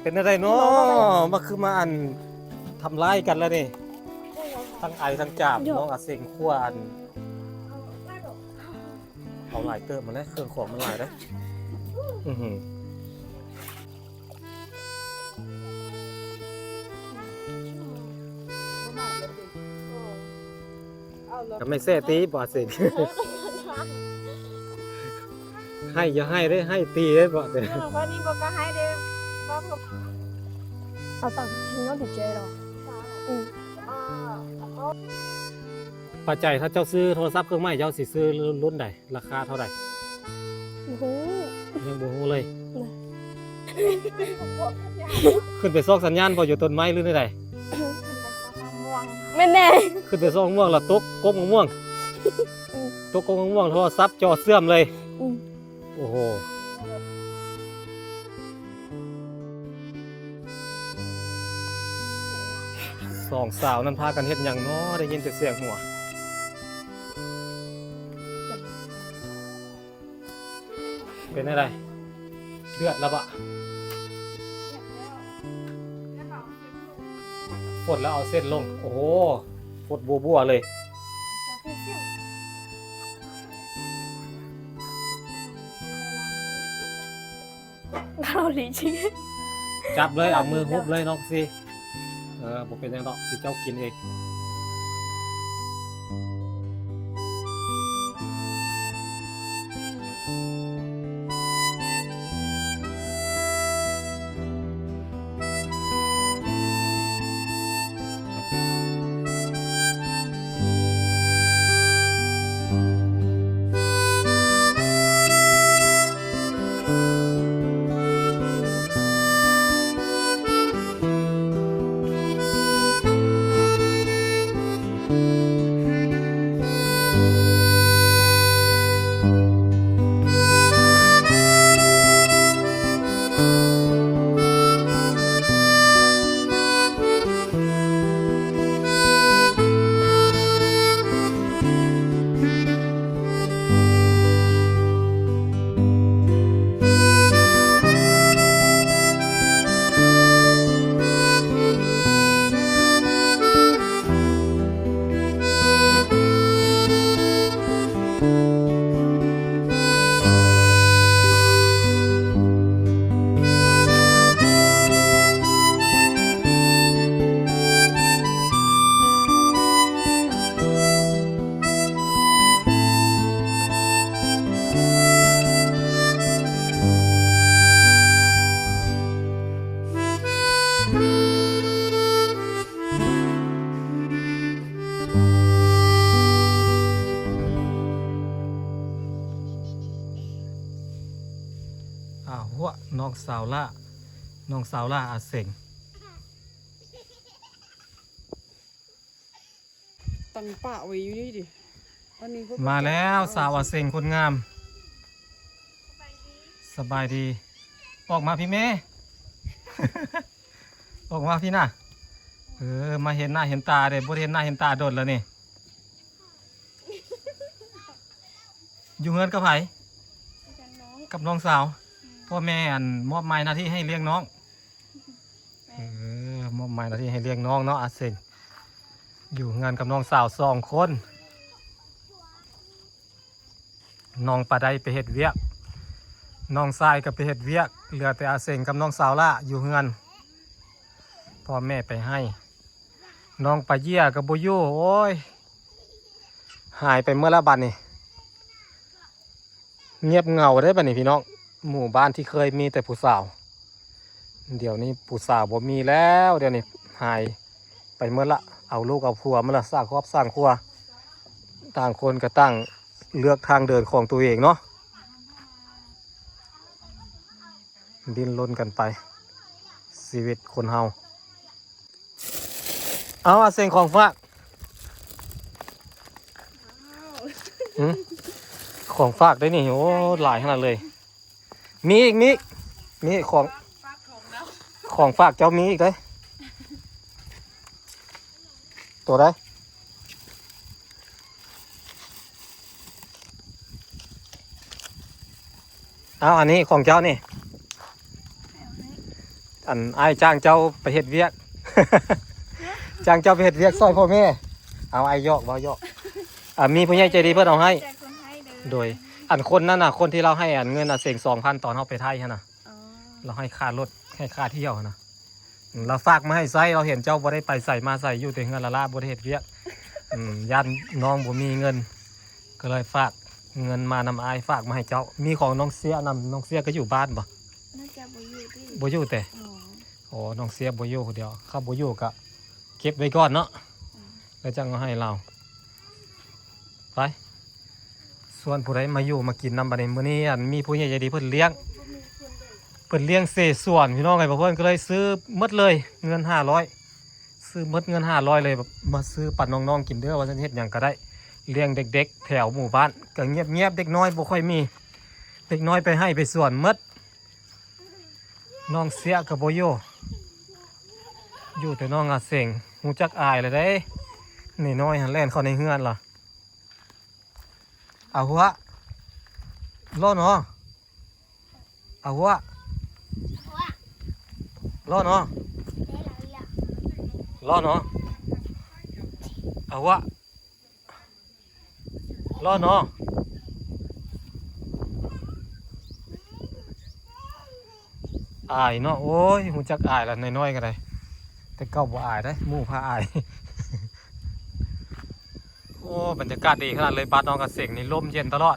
ເປັນແນວໃດເນາະ ມາຄືມາອັນທຳລາຍກັນລະນີ້ ທັງໄອທັງຈາມ. ນ້ອງອາເສັງຄົວອັນ ເອົາຫຼາຍເຕີບມາແລ້ວ ເຄື່ອງຂອງມັນຫຼາຍເດ້. ອືຫື ກະແມ່ແຊະຕີບໍ່ເສັງ ໃຫ້ຢ່າໃຫ້ເດ້ ໃຫ້ຕີເດ້ບໍ່ເສັງ. ເອີ ບາດນີ້ບໍ່ກະໃຫ້ເດ້ ບໍ່ ເອົາຕັງທີ່ນ້ອງດີເຈດອກ. ອື ປາໃຈ ຖ້າເຈົ້າຊື້ໂທລະສັບເຄື່ອງໃໝ່ ເຈົ້າຊິຊື້ລຸ້ນໃດ? ລາຄາເທົ່າໃດ? ບໍ່ຮູ້ ຍັງບໍ່ຮູ້ເລີຍ. ນະ ຂຶ້ນໄປຊອກສັນຍານບໍ່ ຢູ່ຕົ້ນໄມ້ ຫຼືແນວໃດ? ແມ່ນແນ່ ຂຶ້ນໄປຊອກມ່ວງ ລະຕົກກົກມະມ່ວງ. ອື ຕົກກົກມະມ່ວງ ໂທລະສັບຈໍເສື່ອມເລີຍ. ອື ໂອ້ໂຫ ສອງສາວນັ້ນພາກັນເຮັດຫຍັງເນາະ ໄດ້ຍິນແຕ່ສຽງຫົວ. ເປັນແນວໃດ? ເດືອດແລ້ວບະ? ຟົດແລ້ວເອົາເສັ້ນລົງ. ໂອ້ໂຫ ຟົດບົວໆເລີຍ. ເກົາຫຼີຈິງ. ຈັບເລີຍ ເອົາມືຮຸບເລີຍນ້ອງຊີ. ເອີ ບໍ່ເປັນຫຍັງດອກ ຊິເຈົ້າກິນເອງ. ອ້າວ ຫົວ ນ້ອງສາວຫຼ້າ ນ້ອງສາວຫຼ້າອາເສັງ. ຕັ້ງປະໄວ້ຢູ່ນີ້ຕິ ອັນນີ້ ມາແລ້ວ ສາວອາເສັງຄົນງາມ. ສະບາຍດີ ອອກມາພີ້ແມ່ ອອກມາພີ້ນະ. ເອີ ມາເຫັນໜ້າເຫັນຕາເດ້ ບໍ່ໄດ້ເຫັນໜ້າເຫັນຕາດົນແລ້ວນີ້. ຢູ່ເຮືອນກັບໃຜ? ກັບນ້ອງ ກັບນ້ອງສາວ. ອືມ ພໍ່ແມ່ ອັນ ມອບໝາຍໜ້າທີ່ໃຫ້ລ້ຽງນ້ອງ. ເອີ ມອບໝາຍໜ້າທີ່ໃຫ້ລ້ຽງນ້ອງເນາະ ອາເສັງ ຢູ່ເຮືອນກັບນ້ອງສາວສອງຄົນ. ນ້ອງປາໄດໄປເຮັດວຽກ ນ້ອງຊາຍກໍໄປເຮັດວຽກ ເຫຼືອແຕ່ອາເສັງກັບນ້ອງສາວຫຼ້າຢູ່ເຮືອນ. ພໍ່ແມ່ໄປໄຮ່ ນ້ອງປາເຢ້ຍກໍບໍ່ຢູ່. ໂອ້ຍ ຫາຍໄປເໝິດລະບາດນີ້. ງຽບເຫງົາເດ້ບາດນີ້ພີ່ນ້ອງ. ໝູ່ບ້ານທີ່ເຄີຍມີແຕ່ຜູ້ສາວ ດຽວນີ້ຜູ້ສາວບໍ່ມີແລ້ວ. ດຽວນີ້ຫາຍໄປເໝິດລະ ເອົາລູກເອົາຜົວໝົດລະ ສ້າງຄອບສ້າງຄົວ. ຕ່າງຄົນກໍຕ່າງເລືອກທາງເດີນຂອງຕົວເອງເນາະ. ດີ້ນລົນກັນໄປ ຊີວິດຄົນເຮົາ. ເອົາ ອາເສັງ ຂອງຝາກ. ຫື? ຂອງຝາກໄດ້ນີ້. ໂອ້ ຫຼາຍຂະໜາດເລີຍ. ມີອີກ ມີອີກ ມີອີກຂອງ. ຂອງຝາກເຈົ້າມີອີກເດ້. ໂຕໃດ? ເອົາ ອັນນີ້ຂອງເຈົ້ານີ້. ໃຫ້ເອົາໃຫ້. ອັນອ້າຍຈ້າງເຈົ້າໄປເຮັດວຽກ ຈ້າງເຈົ້າໄປເຮັດວຽກຊ່ອຍພໍ່ແມ່. ເອົາ ອ້າຍຫຍອກ ເວົ້າຫຍອກ. ອ່າ ມີຜູ້ໃຫຍ່ໃຈດີເພິ່ນເອົາໃຫ້. ແຈກຄົນໄທເດີ. ໂດຍ ອັນຄົນນັ້ນນະ ຄົນທີ່ລາວໃຫ້ອັນເງິນອາເສັງສອງພັນ ຕອນເຮົາໄປໄທຫັ້ນນະ. ອໍ ລາວໃຫ້ຄ່າລົດ ໃຫ້ຄ່າທ່ຽວຫັ້ນນະ. ອືມ ລາວຝາກມາໃຫ້ໃຊ້ ລາວເຫັນເຈົ້າບໍ່ໄດ້ໄປໃສມາໃສ ຢູ່ແຕ່ເຮືອນລ້າໆ ບໍ່ໄດ້ເຮັດວຽກ. ອືມ ຢ້ານນ້ອງບໍ່ມີເງິນ ກໍເລີຍຝາກເງິນມານຳອ້າຍ ຝາກມາໃຫ້ເຈົ້າ. ມີຂອງນ້ອງເຊຍນຳ. ນ້ອງເຊຍກໍຢູ່ບ້ານບໍ່? ໜ້າຈະບໍ່ຢູ່ຕິ. ບໍ່ຢູ່ແຕ່? ອໍ ອໍ ນ້ອງເຊຍບໍ່ຢູ່ຜູ້ດຽວ. ຄັນບໍ່ຢູ່ກໍເກັບໄວ້ກ່ອນເນາະ. ອືມ ແລ້ວຈັ່ງເອົາໃຫ້ລາວ. ໄປ ຊວນຜູ້ໃດມາຢູ່ມາກິນນຳບັດນີ້. ມື້ນີ້ ອັນ ມີຜູ້ໃຫຍ່ໃຈດີເພິ່ນລ້ຽງ ເພິ່ນລ້ຽງເສສວນ ພີ່ນ້ອງເອີຍ. ພວກເພິ່ນກໍເລີຍຊື້ໝົດເລີຍ ເງິນຫ້າຮ້ອຍ ຊື້ໝົດເງິນຫ້າຮ້ອຍເລີຍ ມາຊື້ປັນນ້ອງໆກິນເດີ ວ່າຊັ້ນ. ເຮັດຫຍັງກໍໄດ້ ລ້ຽງເດັກໆແຖວໝູ່ບ້ານ ກໍງຽບໆ ເດັກນ້ອຍບໍ່ຄ່ອຍມີ ເດັກນ້ອຍໄປໄຮ່ໄປສວນໝົດ. ນ້ອງເຊຍກໍບໍ່ຢູ່ ຢູ່ແຕ່ນ້ອງອາເສັງ. ຮູ້ຈັກອາຍແລ້ວເດ້ ນ້ອຍໆຫັ້ນແລ່ນເຂົ້າໃນເຮືອນລະ. ອາຫົວ ລໍໜໍ ອາຫົວ ລໍໜໍ ລໍໜໍ ອາຫົວ ລໍໜໍ. ອາຍເນາະ ໂອ້ຍ ຮູ້ຈັກອາຍລະ ນ້ອຍໆກໍໄດ້. ແຕ່ເກົ່າບໍ່ອາຍເດ້ ໝູ່ພາອາຍ. ໂອ້ ບັນຍາກາດດີຂະໜາດເລີຍ ບ້ານນ້ອງກະເສັງນີ້ ລົມເຢັນຕະຫຼອດ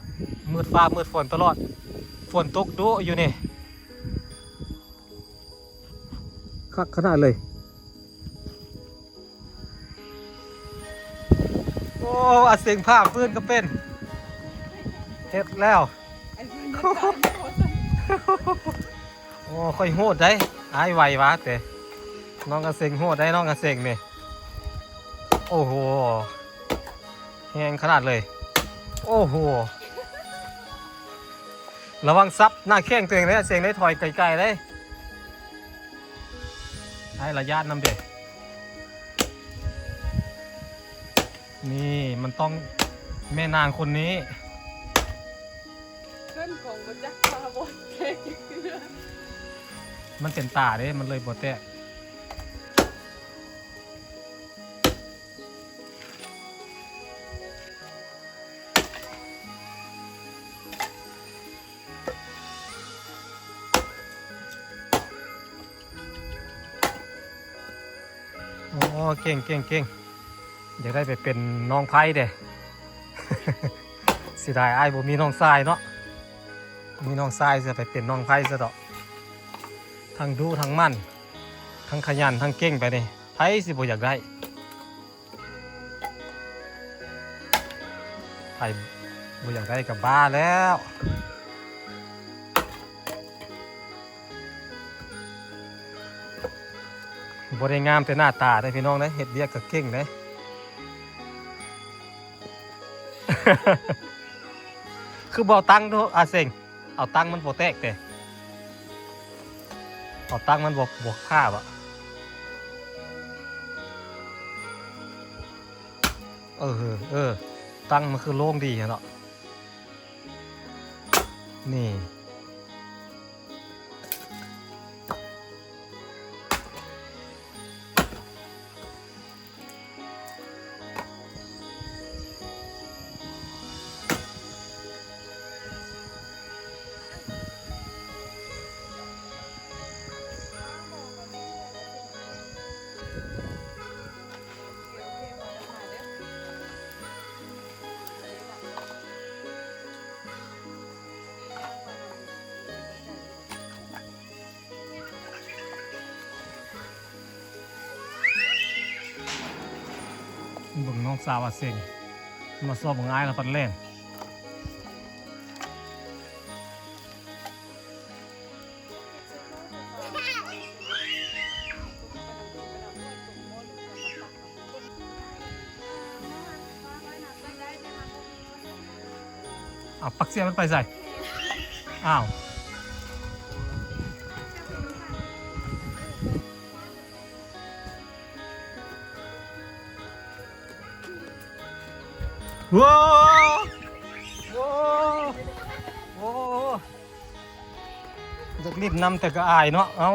ມືດຟ້າມືດຝົນຕະຫຼອດ ຝົນຕົກດຸຢູ່ນີ້ ຄັກຂະໜາດເລີຍ. ໂອ້ ອາເສັງຜ້າຟືນກໍເປັນ ເຮັດແລ້ວ. ໂອ້ ຂ້ອຍໂຫດໄດ໋ ອ້າຍໄວວະເຕະ ນ້ອງອາເສັງໂຫດໄດ໋ ນ້ອງອາເສັງນີ້. ໂອ້ໂຫ ແຮງຂະໜາດເລີຍ. ໂອ້ໂຫ ລະວັງສັບໜ້າແຂ້ງຕົວເອງເດ້ ອາເສັງໄດ້ຖອຍໄກໆເດ້. ໃຫ້ລະຍາດນຳເດ. ນີ້ມັນຕ້ອງແມ່ນາງຄົນນີ້ ເພິ່ນກໍບໍ່ຈັກວ່າບໍ່ແຕກຈັກເທື່ອ ມັນເປັນຕາເດ້ ມັນເລີຍບໍ່ແຕກ. ໂອ້ ເກັ່ງ ເກັ່ງ ເກັ່ງ ຢາກໄດ້ໄປເປັນນ້ອງໃພ້ເດ້. ເສຍດາຍອ້າຍບໍ່ມີນ້ອງຊາຍເນາະ ມີນ້ອງຊາຍຊິໄປເປັນນ້ອງໃພ້ຊະເດາະ. ທັງດຸທັງໝັ່ນ ທັງຂະຫຍັນທັງເກັ່ງໄປນີ້ ໃຜຊິບໍ່ຢາກໄດ້? ໃຜບໍ່ຢາກໄດ້ກໍບ້າແລ້ວ. ບໍ່ໄດ້ງາມແຕ່ໜ້າຕາເດ້ພີ່ນ້ອງເດ້ ເຮັດວຽກກໍເກັ່ງເດ້. ຄືບໍ່ຕັ້ງດູ ອາເສັງ? ເອົາຕັ້ງມັນບໍ່ແຕກເຕະ ເອົາຕັ້ງມັນບໍ່ ບໍ່ຄາບອະ. ເອີ ເອີ ຕັ້ງມັນຄືໂລ່ງດີຫັ້ນເນາະ ນີ້. ເບິ່ງນ້ອງສາວອາເສັງ ມາຊອບບັກອ້າຍລະປັດແລ່ນ. ເອົາ ປັກເສຍມັນໄປໃສ? ອ້າວ ໂອ້ ໂອ້ ໂອ້ ຢາກຫຼິ້ນນຳແຕ່ກໍອາຍເນາະ. ເອົາ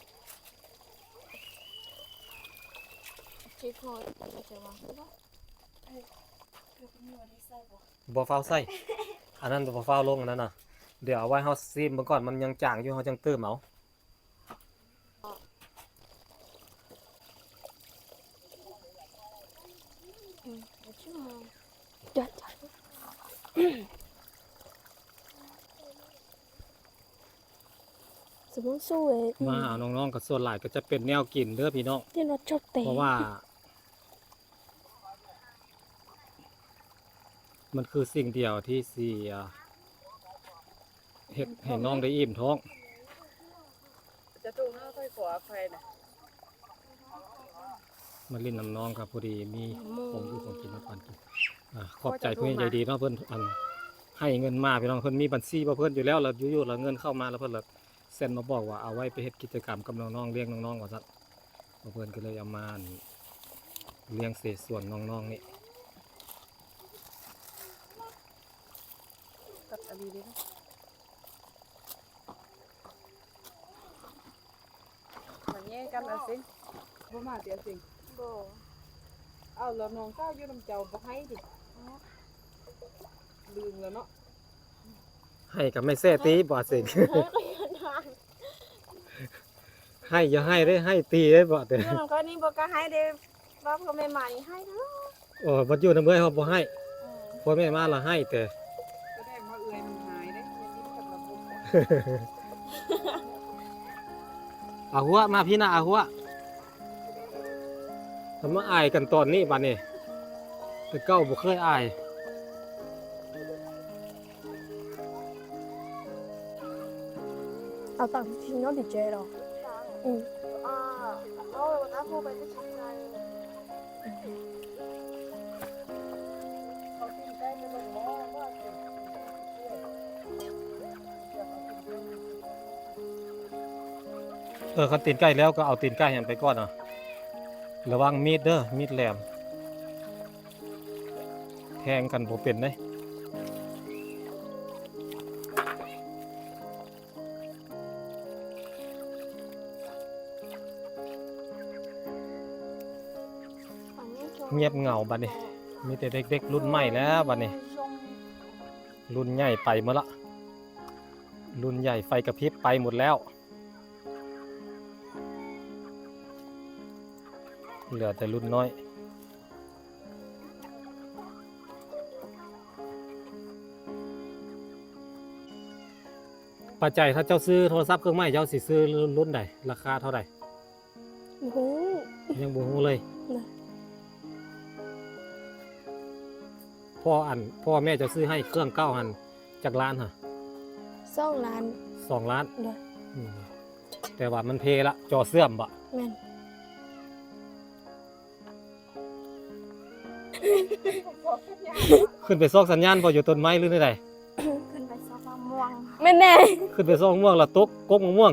ບໍ່ຟ້າວໃສ່ ອັນນັ້ນບໍ່ຟ້າວລົງ ອັນນັ້ນນະ. ດຽວເອົາໄວ້ເຮົາຊີມເບິ່ງກ່ອນ ມັນຍັງຈາງຢູ່ ເຮົາຈັ່ງເຕີມເອົາ. ມາຫານ້ອງໆ ກໍສ່ວນຫຼາຍກໍຈະເປັນແນວກິນເດີພີ່ນ້ອງ ເພາະວ່າ ມັນຄືສິ່ງດຽວທີ່ຊິ ເຮັດໃຫ້ນ້ອງໄດ້ອີ່ມທ້ອງ. ຈະໂທຫາຂ້ອຍ ຂໍອະໄພນະ. ມາຫຼິ້ນນຳນ້ອງກໍພໍດີມີຂອງຢູ່ຂອງກິນມາປານກິນ. ອາ ຂອບໃຈຜູ້ໃຫຍ່ໃຈດີເນາະ ເພິ່ນ ອັນ ໃຫ້ເງິນມາພີ່ນ້ອງ. ເພິ່ນມີບັນຊີຂອງເພິ່ນຢູ່ແລ້ວ ແລ້ວຢູ່ໆ ລະເງິນເຂົ້າມາ ລະເພິ່ນລະ ແຊັດມາບອກວ່າເອົາໄວ້ໄປເຮັດກິດຈະກຳກັບນ້ອງໆ ລ້ຽງນ້ອງໆ ວ່າຊັ້ນ. ເພິ່ນກໍເລີຍເອົາມາ ອັນ ລ້ຽງເສສວນນ້ອງໆ ນີ້. ກັດອັນນີ້ເດ້ ມາແຍ່ກັນເອົາຊິ. ບໍ່ມາຕິອາເສັງ? ບໍ່. ເອົາ ແລ້ວນ້ອງສາວຢູ່ນຳເຈົ້າບໍ່ໃຫ້ຕິ? ລືມແລ້ວເນາະ. ໃຫ້ກໍແມ່ແຊະຕິ ບໍ່ອາເສັງ? ໃຫ້ກໍຢ່າໃຫ້ເດ້ ໃຫ້ຕີເດ້ບໍ່ເດ້. ນ້ອງຂ້ອຍນີ້ບໍ່ກ້າໃຫ້ເດ້ ວ່າພໍ່ແມ່ມານີ້ໃຫ້ຕະຫຼອດ. ໂອ້ ບັດຢູ່ນຳເອື້ອຍເຮົາບໍ່ໃຫ້. ອືມ ພໍ່ແມ່ມາລະໃຫ້ແຕ່ ສະແດງວ່າເອື້ອຍມັນຮ້າຍເດ້. ອາຫົວ ມາພີ້ນະ ອາຫົວ. ເພິ່ນມາອາຍກັນຕອນນີ້ບັດນີ້ ແຕ່ເກົ່າບໍ່ເຄີຍອາຍ. ເອົາຕັງທີ່ນ້ອງດີເຈເນາະ. ອືມ ເອີ ຄັນຕີນໄກ່ແລ້ວກໍເອົາຕີນໄກ່ຫັ້ນໄປກ່ອນເນາະ. ລະວັງມີດເດີ ມີດແຫຼມ ແທງກັນບໍ່ເປັນເດ້. ງຽບເຫງົາບັດນີ້ ມີແຕ່ເດັກໆ ລຸ້ນໃໝ່ແລ້ວບັດນີ້. ລຸ້ນໃຫຍ່ໄປໝົດລະ ລຸ້ນໃຫຍ່ໄຟກະພິບໄປໝົດແລ້ວ ເຫຼືອແຕ່ລຸ້ນນ້ອຍ. ປາໃຈ ຖ້າເຈົ້າຊື້ໂທລະສັບເຄື່ອງໃໝ່ ເຈົ້າຊິຊື້ລຸ້ນໃດ? ລາຄາເທົ່າໃດ? ບໍ່ຮູ້ ຍັງບໍ່ຮູ້ເລີຍ. ພໍ່ ອັນ ພໍ່ແມ່ເຈົ້າຊື້ໃຫ້ເຄື່ອງເກົ່າຫັ້ນຈັກລ້ານຫະ? ສອງລ້ານ. ສອງລ້ານ? ໂດຍ. ອືມ ແຕ່ວ່າມັນເພລະ ຈໍເສື່ອມບໍ? ແມ່ນ. ຂຶ້ນໄປຊອກສັນຍານບໍ ຢູ່ຕົ້ນໄມ້ ຫຼືແນວໃດ? ຂຶ້ນໄປຊອກມະມ່ວງ. ແມ່ນແດ່. ຂຶ້ນໄປຊອກມະມ່ວງ ແລ້ວຕົກກົກມະມ່ວງ.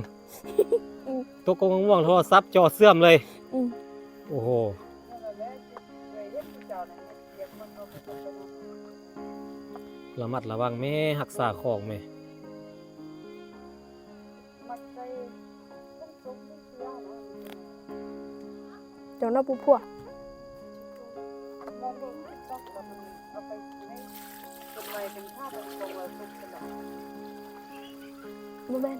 ອືມ ຕົກກົກມະມ່ວງ ໂທລະສັບຈໍເສື່ອມເລີຍ. ອືມ ໂອ້ໂຫ. ລະມັດລະວັງແມ້ ຮັກສາຂອງແມ້. ເຈົ້ານະຜູ້ຜົວ ບໍ່ແມ່ນ.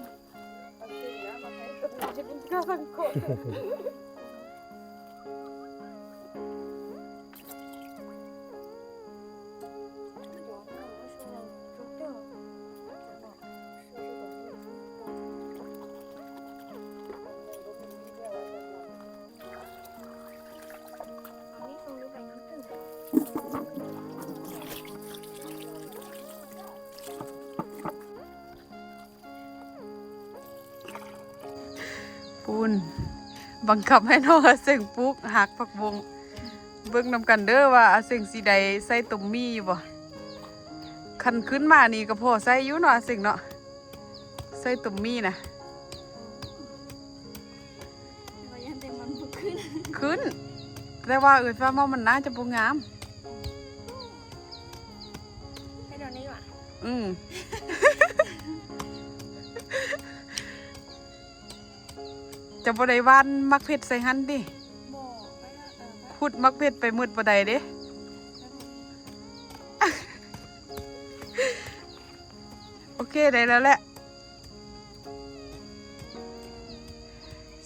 ປູນ ບັງຄັບໃຫ້ນ້ອງອາເສັງປູກຮາກຜັກບົ້ງ. ເບິ່ງນຳກັນເດີວ່າອາເສັງຊິໄດ້ໃສ່ຕົ້ມໝີ່ຢູ່ບໍ່? ຄັນຂຶ້ນມານີ້ກໍພໍໃສ່ຢູ່ເນາະ ອາເສັງເນາະ ໃສ່ຕົ້ມໝີ່ນະ. ແຕ່ວ່າຢ້ານແຕ່ມັນບໍ່ຂຶ້ນ. ຂຶ້ນ ແຕ່ວ່າເອີຍຟ້າເມົາມັນໜ້າຈະບໍ່ງາມ. ອືມ ເຈົ້າບໍ່ໄດ້ຫວ່ານໝາກເຜັດໃສ່ຫັ້ນຕິ? ບໍ່ ຂ້ອຍວ່າ ເອີ ຂ້ອຍ ຂຸດໝາກເຜັດໄປໝົດບໍ່ໄດ້ເດ້. ໂອເຄ ໄດ້ແລ້ວແຫຼະ.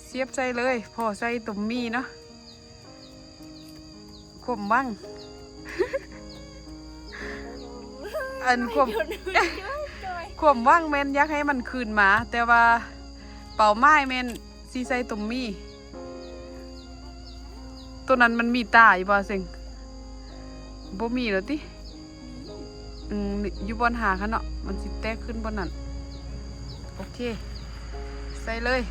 ສຽບໃສ່ເລີຍ ພໍໃສ່ຕົ້ມໝີ່ເນາະ. ຄວາມຫວັງ ອັນຄວາມ ຄວາມຫວັງແມ່ນຢາກໃຫ້ມັນຄືນມາ, ແຕ່ວ່າເປົ້າໝາຍແມ່ນຊິໃສ່ຕົ້ມໝີ່. ໂຕນັ້ນມັນມີຕາຢູ່ບໍ່ເສັງ? ບໍ່ມີແລ້ວຕິ? ອືມ ຢູ່ບ່ອນຮາກຫັ້ນເນາະ ມັນຊິແຕກຂຶ້ນບ່ອນນັ້ນ. ໂອເຄ ໃສ່ເລີຍ.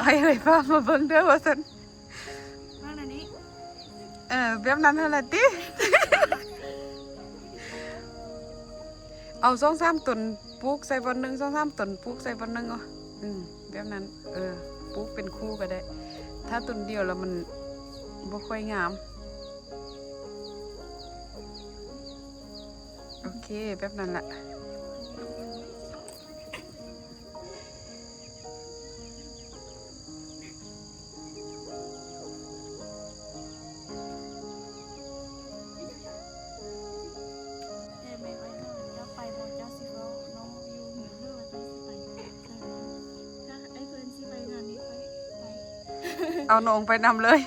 ໃຫ້ເອື້ອຍຟ້າມາເບິ່ງເດີວ່າຊັ້ນ. ເອີ ແບບນັ້ນຫັ້ນລະຕິ. ເອົາສອງສາມຕົ້ນປູກໃສ່ບ່ອນໜຶ່ງ ສອງສາມຕົ້ນປູກໃສ່ບ່ອນໜຶ່ງເນາະ. ອືມ ແບບນັ້ນ ເອີ ປູກເປັນຄູ່ກໍໄດ້. ຖ້າຕົ້ນດຽວແລ້ວມັນບໍ່ຄ່ອຍງາມ. ໂອເຄ ແບບນັ້ນລະ. ແຕ່ແມ່ໄວ້ເນາະ ເຈົ້າໄປບໍ່ ເຈົ້າຊິເວົ້ານ້ອງຢູ່ເຮືອນເດີວ່າເຈົ້າຊິໄປ. ຖ້າອ້າຍເພິ່ນຊິໄປງານນີ້ ຂ້ອຍໄປ ເອົານ້ອງໄປນຳເລີຍ.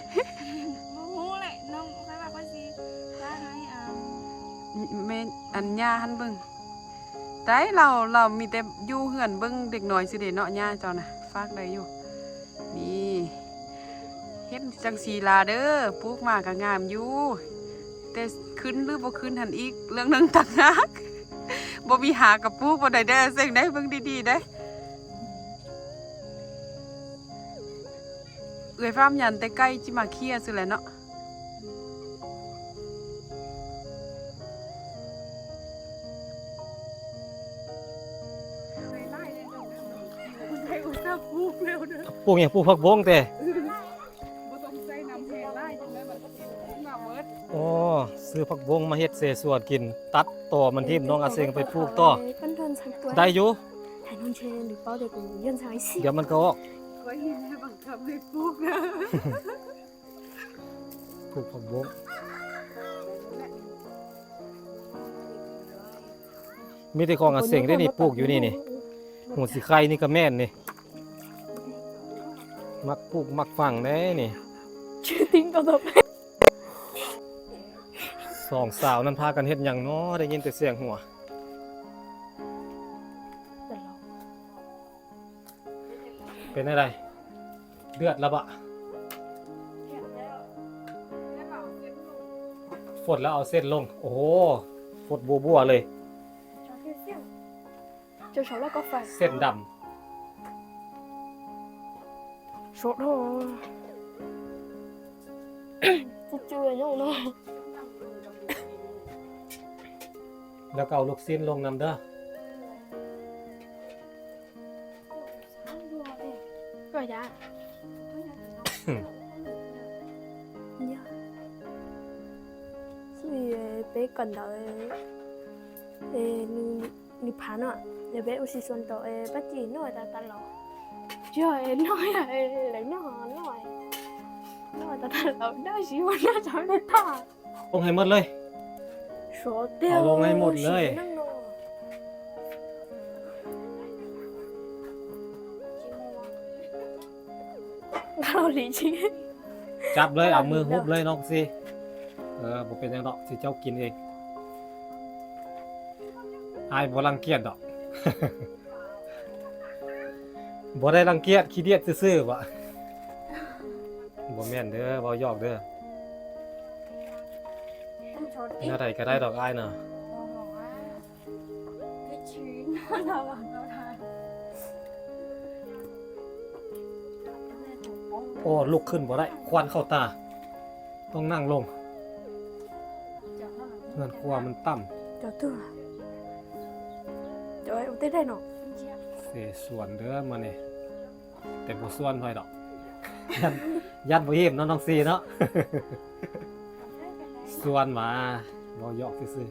ບໍ່ຮູ້ແຫຼະ ນ້ອງ ຂ້ອຍວ່າຂ້ອຍຊິວ່າໃຫ້ ອ່າ ແມ່ ອັນ ຍ່າຫັ້ນເບິ່ງ. ໄດ້ ລາວ ລາວມີແຕ່ຢູ່ເຮືອນເບິ່ງເດັກນ້ອຍຊື່ເດເນາະ ຍ່າເຈົ້ານະ ຝາກໄດ້ຢູ່. ນີ້ ເຮັດຈັ່ງຊີ້ລະເດີ ປູກມາກໍງາມຢູ່ ແຕ່ຂຶ້ນຫຼືບໍ່ຂຶ້ນຫັ້ນອີກເລື່ອງໜຶ່ງຕ່າງຫາກ. ບໍ່ມີຮາກກໍປູກບໍ່ໄດ້ເດີ ເສັງໄດ໋ ເບິ່ງດີໆໄດ໋. ເອື້ອຍຟ້າມຢ້ານແຕ່ໄກ່ຊິມາເຄຍຊື່ແຫຼະເນາະ. ປູກຫຍັງ? ປູກຜັກບົ້ງແຕ່ ບໍ່ຕ້ອງໃສ່ນ້ຳແຫ້ງຫຼາຍ ຈັ່ງໃດມັນກໍຂຶ້ນມາເບິດ. ອໍ ຊື້ຜັກບົ້ງມາເຮັດເສສວນກິນ ຕັດຕໍມັນຖິ້ມ ນ້ອງອາເຊັງໄປປູກຕໍ່. ໄດ້ຢູ່ ດຽວມັນກໍອອກ. ຂ້ອຍເຫັນໃຫ້ບັງຄັບໃຫ້ປູກນະ. ປູກຜັກບົ້ງ ມີແຕ່ຂອງອາເຊັງເດ້ນີ້ ປູກຢູ່ນີ້ນີ້. ຫົວສີໄຄນີ້ກໍແມ່ນນີ້ ມັກປູກມັກຝັງເດ້ນີ້. ສອງສາວນັ້ນພາກັນເຮັດຫຍັງນໍ ໄດ້ຍິນແຕ່ສຽງຫົວ. ເປັນແນວໃດ? ເດືອດລະບະ? ຟົດແລ້ວເອົາເສັ້ນລົງ. ໂອ້ໂຫ ຟົດບົວໆເລີຍ. ເສັ້ນດຳ. ແລ້ວກໍເອົາລູກຊີ້ນລົງນຳເດີ. ລົງໃຫ້ໝົດເລີຍ. ເອົາລົງໃຫ້ໝົດເລີຍ. ຈັບເລີຍ ເອົາມືຮຸບເລີຍນ້ອງຊີ. ເອີ ບໍ່ເປັນຫຍັງດອກ ຊິເຈົ້າກິນເອງ. ອ້າຍບໍ່ລັງກຽດດອກ. ບໍ່ໄດ້ລັງກຽດ ຂີ້ດຽດຊື່ໆບໍ? ບໍ່ແມ່ນເດີ ເວົ້າຢອກເດີ. ແນວໃດກໍໄດ້ດອກອ້າຍນະ. ໂອ້ ລຸກຂຶ້ນບໍ່ໄດ້ ຄວັນເຂົ້າຕາ. ຕ້ອງນັ່ງລົງ. ເຮືອນຄົວມັນຕ່ຳ. ເສສວນເດີມື້ນີ້ ແຕ່ບໍ່ຊວນຂ້ອຍດອກ. ຢ້ານ ຢ້ານບໍ່ອີ່ມເນາະ ນ້ອງຊີເນາະ. ຊວນຫວາ ເວົ້າຢອກຊື່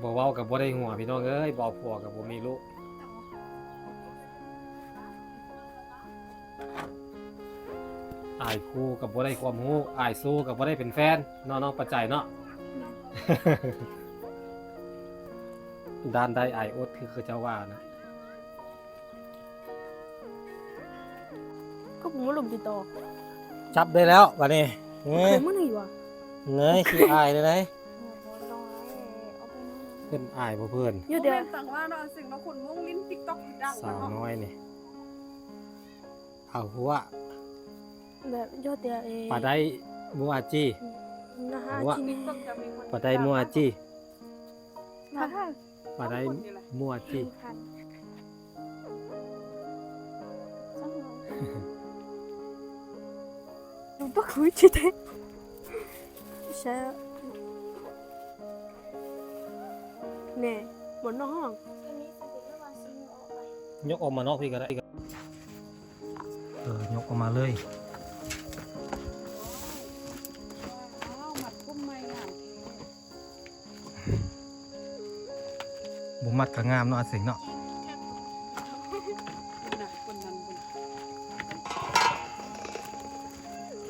ໆ. ບໍ່ເວົ້າກໍບໍ່ໄດ້ຫົວ ພີ່ນ້ອງເອີຍ. ບໍ່ເອົາຜົວກໍບໍ່ມີລູກ. ອາຍຄູ່ກໍບໍ່ໄດ້ຄວາມຮູ້ ອາຍໂຊກໍບໍ່ໄດ້ເປັນແຟນເນາະ ນ້ອງປາໃຈເນາະ. ດ້ານໄດ້ອາຍອົດ ຄືເຂົາເຈົ້າວ່ານະ. ກໍບໍ່ລົງຕິດຕໍ່ ຈັບໄດ້ແລ້ວບາດນີ້. ເອີ ເຄີຍມື້ນີ້ຫວາ ເງີຍ ຄືອາຍເດ້. ເພິ່ນອາຍບໍ່ເພິ່ນ ຢູ່ແຕ່ ແມ່ນຈັ່ງວ່າເນາະ ເຊິ່ງເນາະ ຄົນວົງຫຼິ້ນຕິກຕັອກດັງ ສາວນ້ອຍນີ້ ເອົາຫົວ ແບບ ຢູ່ແຕ່ ປາໄດ້ມົວຈີ ອືມ ປາໄດ້ມົວຈີ ປາໄດ້ມົວຈີ. ແນ່ ໝົດນອກຫ້ອງ ຍົກອອກມານອກພີ້ກໍໄດ້. ເອີ ຍົກອອກມາເລີຍ. ວ້າວ ມັດຜົມໃໝ່ງາມແທ້. ບໍ່ມັດກໍງາມເນາະ ອາເສັງເນາະ.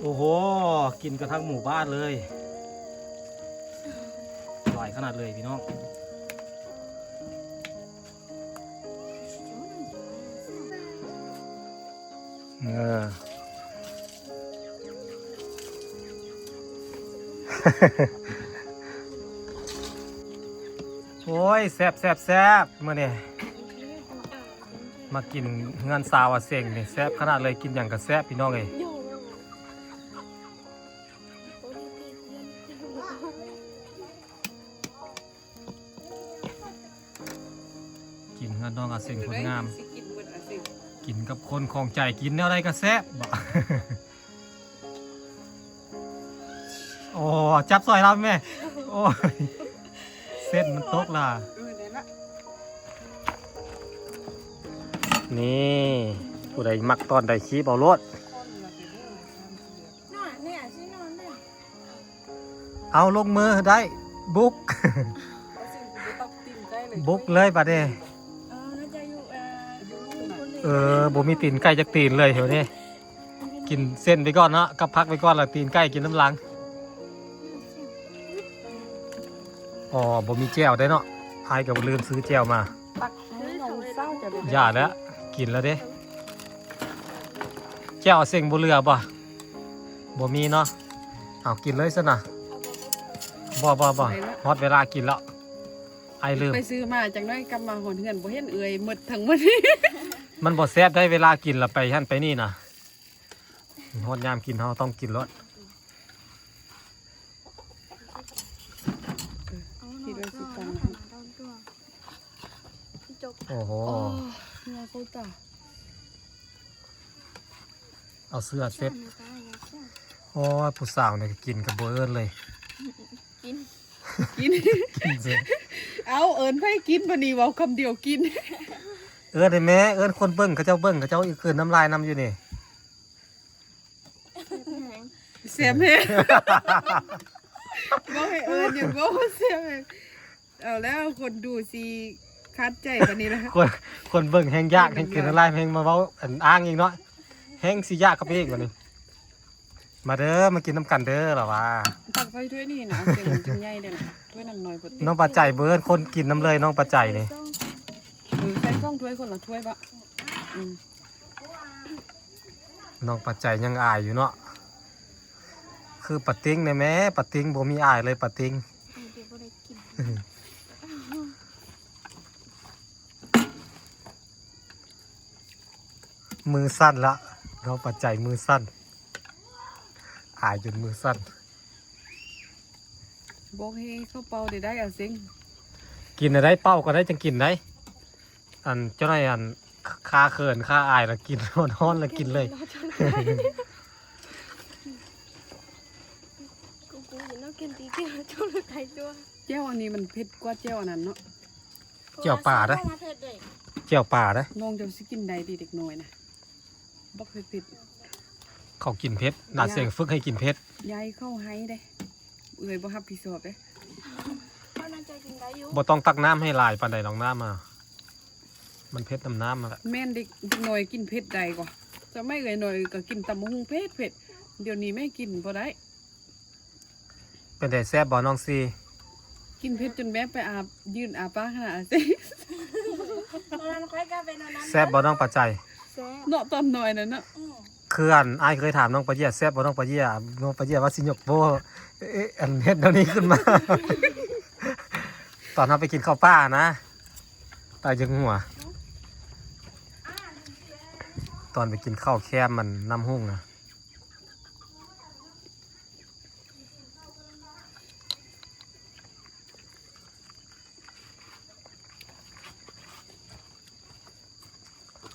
ໂອ້ໂຫ ກິນກັນທັງໝູ່ບ້ານເລີຍ ຫຼາຍຂະໜາດເລີຍພີ່ນ້ອງ. ເອີ ໂອ້ຍ ແຊບໆໆ ມື້ນີ້ມາກິນເຮືອນສາວອາເສັງນີ້ ແຊບຂະໜາດເລີຍ. ກິນຫຍັງກໍແຊບ ພີ່ນ້ອງເອີຍ. ກິນເຮືອນນ້ອງອາເສັງຄົນງາມ ກິນກັບຄົນຂອງໃຈ ກິນແນວໃດກໍແຊບ. ໂອ້ ຈັບຊ່ອຍລາວແມ່. ໂອ້ຍ ເສັ້ນມັນຕົກລະ. ນີ້ ຜູ້ໃດມັກຕອນໃດຄີບເອົາໂລດ. ເອົາ ລົງມືໄດ້ ບຸກ ບຸກເລີຍບາດນີ້. ເອີ ບໍ່ມີຕີນໄກ່ຈັກຕີນເລີຍດຽວນີ້. ກິນເສັ້ນໄປກ່ອນເນາະ ກັບຜັກໄປກ່ອນ ແລ້ວຕີນໄກ່ກິນນຳຫຼັງ. ອໍ ບໍ່ມີແຈ່ວເດ້ເນາະ ອ້າຍກໍລືມຊື້ແຈ່ວມາ. ຢ່າແລ້ວ ກິນແລ້ວເດ້. ແຈ່ວເສັງບໍ່ເຫຼືອບໍ່? ບໍ່ມີເນາະ. ເອົາ ກິນເລີຍຊັ້ນນະ. ບໍ່ ບໍ່ ບໍ່ ຮອດເວລາກິນແລ້ວ. ອ້າຍລືມ ໄປຊື້ມາ ຈັກໜ້ອຍກັບມາຮອດເຮືອນ ບໍ່ເຫັນເອື້ອຍໝົດທັງໝົດ. ມັນບໍ່ແຊບໄດ໋ ເວລາກິນລະໄປຫັ້ນໄປນີ້ນະ. ຮອດຍາມກິນເຮົາຕ້ອງກິນໂລດ. ໂອ້ໂຫ ເຫື່ອໂຄຕາ ເອົາເສື້ອເຊັດ. ໂອ້ຍ ຜູ້ສາວນີ້ກໍກິນກໍບໍ່ເອີ້ນເລີຍ. ກິນ ກິນ ກິນເສີຍ. ເອົາ ເອີ້ນໃຜກິນ ບາດນີ້ເວົ້າຄຳດຽວກິນ. ເອີ້ນໃຫ້ແມ່ ເອີ້ນຄົນເບິ່ງ ເຂົາເຈົ້າເບິ່ງ ເຂົາເຈົ້າຄືນນ້ຳລາຍນຳຢູ່ນີ້. ແຊບແຮງ ເວົ້າໃຫ້ເອີ້ນ ຍັງເວົ້າວ່າແຊບແຮງ. ເອົາແລ້ວ ຄົນດູຊິຂັດໃຈປານນີ້ລະ. ຄົນ ຄົນເບິ່ງແຮງຢາກ ແຮງຄືນນ້ຳລາຍ ແຮງມາເວົ້າ ອັນ ອ້າງອີກເນາະ ແຮງຊິຢາກເຂົ້າໄປອີກບາດນີ້. ມາເດີ ມາກິນນຳກັນເດີ ລະວ່າ. ຕັກໃສ່ຖ້ວຍນີ້ນະ ເອົາເສັ້ນມັນຈຶ່ງໃຫຍ່ເດ້ນະ ຖ້ວຍນັ້ນນ້ອຍໂພດ. ນ້ອງປາໃຈເບິ່ງ ຄົນກິນນຳເລີຍ ນ້ອງປາໃຈນີ້. ເອີ ໃສ່ສອງຖ້ວຍ ຄົນລະຖ້ວຍບະ. ອືມ ນ້ອງປາໃຈຍັງອາຍຢູ່ເນາະ. ຄືປາຕິງແດ່ແມ່ ປາຕິງບໍ່ມີອາຍເລີຍ ປາຕິງ. ມືສັ່ນລະ ນ້ອງປາໃຈມືສັ່ນ ອາຍຈົນມືສັ່ນ. ບອກໃຫ້ເຂົາເປົ່າໄດ້ໄດ໋ ອາເສັງ. ກິນໄດ້ ເປົ່າກໍໄດ້ ຈັ່ງກິນໄດ້. ອັນ ເຈົ້າໜ້ອຍ ອັນ ຄາເຂີນ ຄາອາຍລະກິນ ຮ້ອນລະກິນເລີຍ. ແຈ່ວອັນນີ້ມັນເຜັດກວ່າແຈ່ວອັນນັ້ນເນາະ. ແຈ່ວປາເດ້ ແຈ່ວປາເດ້. ນ້ອງເຈົ້າຊິກິນໄດ້ຕິ ເດັກນ້ອຍນະ ບໍ່ເຄີຍເຜັດ. ເຂົາກິນເຜັດ ນ້າເສັງຝຶກໃຫ້ກິນເຜັດ. ຢາຍເຂົາໃຫ້ເດ້ ເອື້ອຍບໍ່ຮັບຜິດຊອບເດ້. ບໍ່ຕ້ອງຕັກນ້ຳໃຫ້ຫຼາຍປານໃດດອກ ນ້ຳ ມັນເຜັດນຳນ້ຳຫັ້ນແຫຼະ. ແມ່ນ ເດັກ ເດັກນ້ອຍກິນເຜັດໄດ້ກວ່າ. ສະໄໝເອື້ອຍນ້ອຍກໍກິນຕຳບັກຫຸ່ງເຜັດໆ. ດຽວນີ້ແມ່ກິນບໍ່ໄດ້. ເປັນໃດ ແຊບບໍ່ນ້ອງຊີ? ກິນເຜັດຈົນແມ່ໄປອາບ ຢືນອາປາກຂະໜາດນັ້ນ. ຕອນນັ້ນຂ້ອຍກໍເປັນແນວນັ້ນ. ແຊບບໍ່ນ້ອງປາໃຈ? ແຊບເນາະ ຕອນນ້ອຍນັ້ນເນາະ. ອືມ ຄືອັນອ້າຍເຄີຍຖາມນ້ອງປາເຢ້ຍ ແຊບບໍ່ນ້ອງປາເຢ້ຍ? ນ້ອງປາເຢ້ຍວ່າຊິຍົກໂປ້ ເອະ ອັນເຮັດແນວນີ້ຂຶ້ນມາ ຕອນເຮົາໄປກິນເຂົ້າປ່ານະ ຕາຍຈັ່ງຫົວ ຕອນໄປກິນເຂົ້າແຄມມັນນ້ຳຮຸ່ງນະ.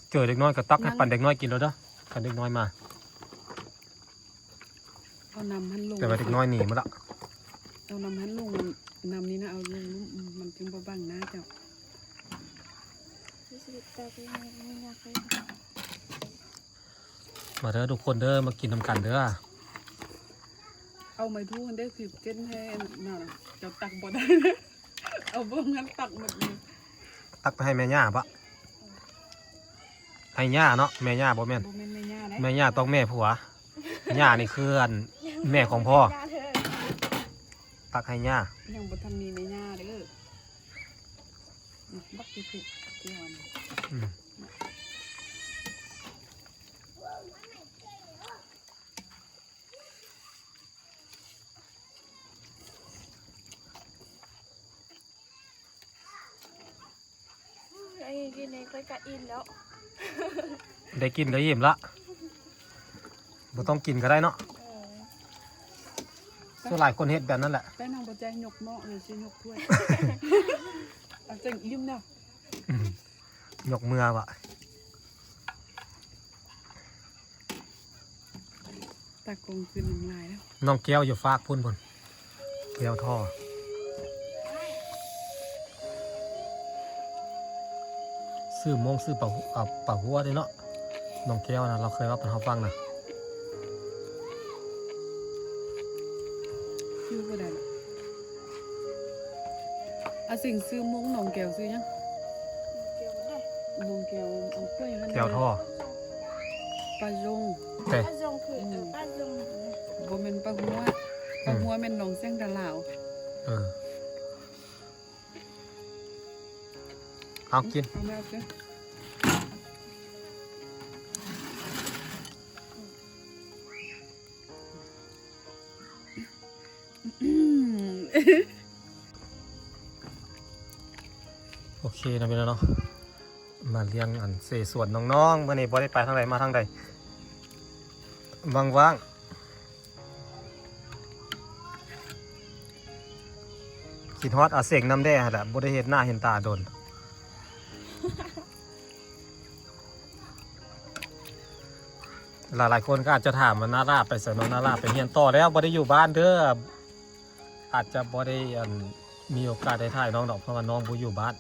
ເຈີເດັກນ້ອຍກໍຕັກໃຫ້ ຍັງ ປັນເດັກນ້ອຍກິນໂລດເດີ ຄັນເດັກນ້ອຍມາ. ເອົານ້ຳຫັ້ນລົງ ແຕ່ວ່າເດັກນ້ອຍໜີໝົດລະ. ເອົານ້ຳຫັ້ນລົງ ນ້ຳນີ້ນະ ເອົາລົງ ມັນຈຶ່ງບໍ່ບັງໜ້າເຈົ້າ. ມາເດີທຸກຄົນເດີ ມາກິນນຳກັນເດີ. ເອົາໄມ້ຖູ່ຫັ້ນເດ້ ຊິເຈັນໃຫ້ນັ້ນນະ ເຈົ້າຕັກບໍ່ໄດ້. ເອົາເບິ່ງຫັ້ນ ຕັກໝົດເລີຍ. ຕັກໄປໃຫ້ແມ່ຍ່າບໍ? ໃຫ້ຍ່າເນາະ ແມ່ຍ່າບໍ່ແມ່ນ ບໍ່ແມ່ນແມ່ຍ່າເດ້ ແມ່ຍ່າຕ້ອງແມ່ຜົວ. ຍ່ານີ້ຄືອັນແມ່ຂອງພໍ່. ຕັກໃຫ້ຍ່າ ຍັງບໍ່ທັນມີແມ່ຍ່າເດີ. ບັກເຜັດໆ ອືມ. ໄດ້ກິນນີ້ຂ້ອຍກະອີ່ມແລ້ວ. ໄດ້ກິນກໍອີ່ມລະ ບໍ່ຕ້ອງກິນກໍໄດ້ເນາະ. ເອີ ສ່ວນຫຼາຍຄົນເຮັດແບບນັ້ນແຫຼະ. ໄປ ນ້ອງບໍ່ແຈ້ງຍົກໝໍ້ ເລີຍຊິຍົກຖ້ວຍ. ເອົາຈັ່ງອີ່ມແລ້ວ. ອືມ ຍົກເມືອວະ. ຕາກົງຄືນນ້ຳລາຍແລ້ວ. ນ້ອງແກ້ວຢູ່ຟາກພຸ້ນ ພຸ້ນ ແກ້ວທໍ່. ຊື້ມົ້ງຊື້ປາ ເອົາ ປາຫົວເດ້ເນາະ. ນ້ອງແກ້ວນະ ລາວເຄີຍເວົ້າໃຫ້ເຮົາຟັງນະ. ຊື່ບໍ່ໄດ້ລະ. ອາເສັງ ຊື່ມົ້ງ ນ້ອງແກ້ວຊື່ຫຍັງ? ນ້ອງແກ້ວ ເອົາກ້ວຍຫັ້ນ ແກ້ວທໍ່ ປາຍົງ ແຕ່ ປາຍົງຄື ອືມ ເອີ ປາຍົງ ບໍ່ແມ່ນປາຫົວ. ອືມ ປາຫົວແມ່ນໜອງແສງດາລາວ. ເອີ ເອົາກິນ ເອົາແມ່ກິນ. ໂອເຄເນາະ ພີ່ນ້ອງເນາະ ມາລ້ຽງອັນເສສວນນ້ອງໆ. ມື້ນີ້ບໍ່ໄດ້ໄປທາງໃດມາທາງໃດ ວ່າງໆ. ຄິດຮອດອາເສັງນຳແດ່ຫັ້ນແຫຼະ ບໍ່ໄດ້ເຫັນໜ້າເຫັນຕາດົນ. ຫຼາຍໆຄົນກໍອາດຈະຖາມວ່າ ນາລາໄປໃສເນາະ? ນາລາໄປຮຽນຕໍ່ແລ້ວ ບໍ່ໄດ້ຢູ່ບ້ານເດີ. ອາດຈະບໍ່ໄດ້ ອັນ ມີໂອກາດໄດ້ຖ່າຍນ້ອງດອກ ເພາະວ່ານ້ອງບໍ່ຢູ່ບ້ານ.